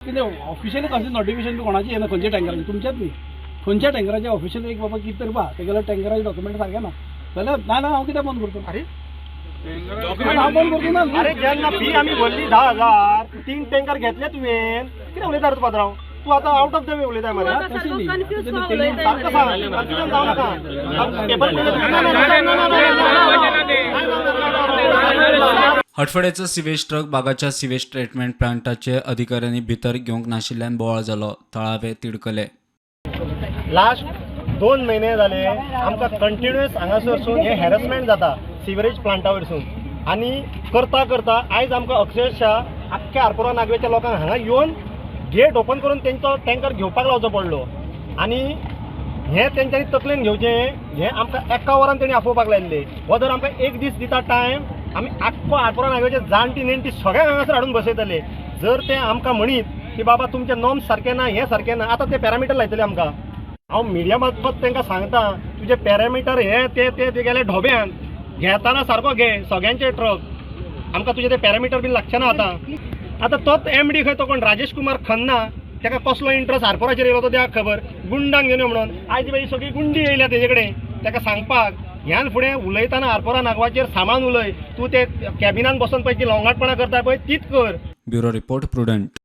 कितें ऑफिशियली कसलें नोटिफिकेशन बी कोणाचें येना खंयच्या टँकराचें, तुमच्याच न्ही, खंयच्या टँकराचें ऑफिशियल एक बाबा कितें तरी पा तेगेलो टँकराचे डॉक्युमेंट सारकें ना जाल्यार ना ना हांव कित्याक बंद करतलो? अरे हांव बंद करतलो ना. अरे जेन्ना फी आमी भरली 10,000, 3 टँकर घेतले तुवें, कितें उलयता रे तूं पात्रांव? तूं आतां आउट ऑफ the way उलयता मरे. तशें न्ही. सारको सांग, कन्फ्युजन जावं नाका. पेपर. हटफडेचो सिवेज ट्रक बागाच्या सिवेज ट्रिटमेंट प्लांटाचे अधिकाऱ्यांनी भितर घेवंक नाशिल्ल्यान बोवाळ जालो. थळावे तिडकले. लास्ट 2 म्हयने जाले आमकां कंटिन्युअस हांगासरसून हें हॅरसमेंट जाता सिवरेज प्लांटा वयरसून. आनी करता करता आयज आमकां अक्षरशः आख्ख्या आरपोरा नागवेच्या लोकांक हांगा येवन गेट ओपन करून तेंचो टँकर घेवपाक लावचो पडलो. आनी हें तेंच्यांनी तकलेन घेवचें, हें आमकां एका वरान तेणी आपोवपाक लायिल्लें. हो जर आमकां एक दीस दिता टायम, आमी आख्खो आरपोरा नागवेचे जाणटी नेणटी सगळ्यांक हांगासर हाडून बसयतले. जर ते आमकां म्हणीत की बाबा तुमचे नॉर्म्स सारके ना, हें सारकें ना, आतां ते पॅरामिटर लायतले आमकां. हांव मिडिया मार्फत तांकां सांगता, तुजे पॅरामिटर हे ते ते तुगेले ढोब्यान घेताना सारको घे सगळ्यांचे ट्रक. आमकां तुजे ते पॅरामिटर बीन लागचे ना. आतां आतां तोच एमडी खंय तो कोण राजेश कुमार खन्ना, ताका कसलो इंट्रस्ट आरपोराचेर येयलो तो देवाक खबर. गुंडांक घेवन यो म्हणून आयज बाई सगळी गुंडी येयल्या तेजे कडेन. ताका सांगपाक ह्यान फुडें उलयतना आरपोरा नागवाचेर सामान उलय. तूं ते कॅबिनान बसून पळय ती लोंगाटपणां करता पळय तीच कर. Bureau report, Prudent.